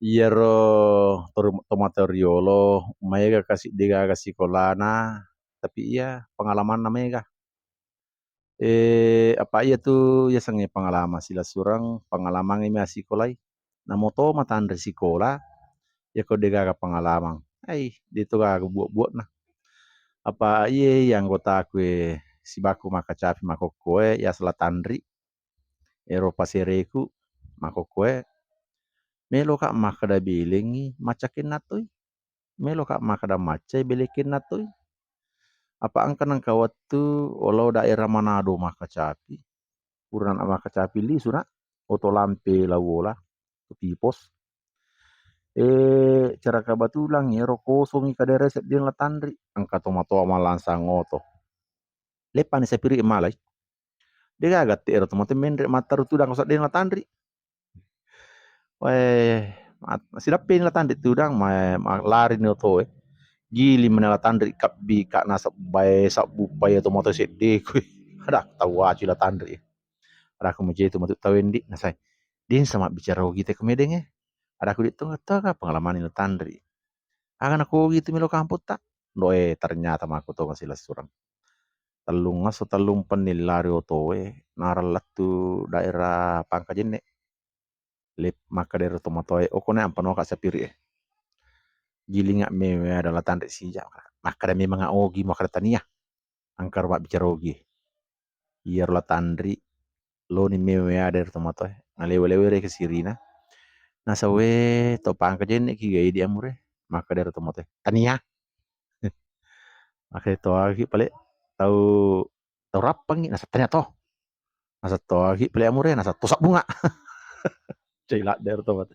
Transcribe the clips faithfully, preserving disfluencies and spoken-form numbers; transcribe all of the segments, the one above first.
Iyaro tor-, tomatoa riolo, maega kasi degaga sikolana, tapi iya pengalamanna maega. Eh, apa iya tu yasengnge pengalaman silessureng, pengalamangnge mi assikolai. Namo to matanre sikola, yako degaga pengalaman. Ai, de to gaga buat-buatna. Apa iye, iya anggotaku e sibaku makkacapi makokkoe, yaseng La Tanri. Ero pasereku makokkoe, meloka makkeda belengngi maccakenna toi. Meloka makkeda maccai belekenna toi. Apa engka nengka wettu olo daerah Manado makkacapi. Purana makkacapi lisu na oto lampe La Uola, to Pipos. Eh, cara kabatulang ero kosongi kadere sedding La Tanri. Engka tomatoa mallansang oto. Leppani sapiri malai. Degaga te ero tomatoa menre mattaru tudang ko sedding La Tanri. Weh, mat-, sidappeni La Tanri tudang, ma-, ma-, larini otoe. Giling mani La Tanri kabbi ka nasabbae sabbu pae tomatoa sedde kui. Ada tau acu La Tanri. Ada ku muje tu matu tau endi nasai. Din sama bicara ogi te kemedeng e. Ada ku di tonga-tonga pengalaman La Tanri. Aga nakogi tu melo kamputta. Doe ternyata mako tonga silessureng. Tellung asso tellung penni lari otoe, narang lettu daerah Pangkajenne. Lep-, makkeda ero tomatoae, "Okone ampa noka sapiri e." Gilinga mewe ada La Tanri sija. Makkeda memang ogi, makkeda tania. Engkaro mabbicara ogi. Iyaro La Tanri loni mewe ada ero tomatoae. Nalewe-lewe reke sirina. Nasawe to Pangkajenne ki gai di amure. Makkeda ero tomatoae, "Tania." Makkeda to agi pale tau tau rappangngi, naseng tania to. Naseng to agi pale amure, naseng to sabbunga. Cai ladde ero to mate.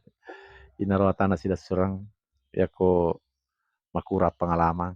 Inaro atana silessureng, yako makurang pengalaman.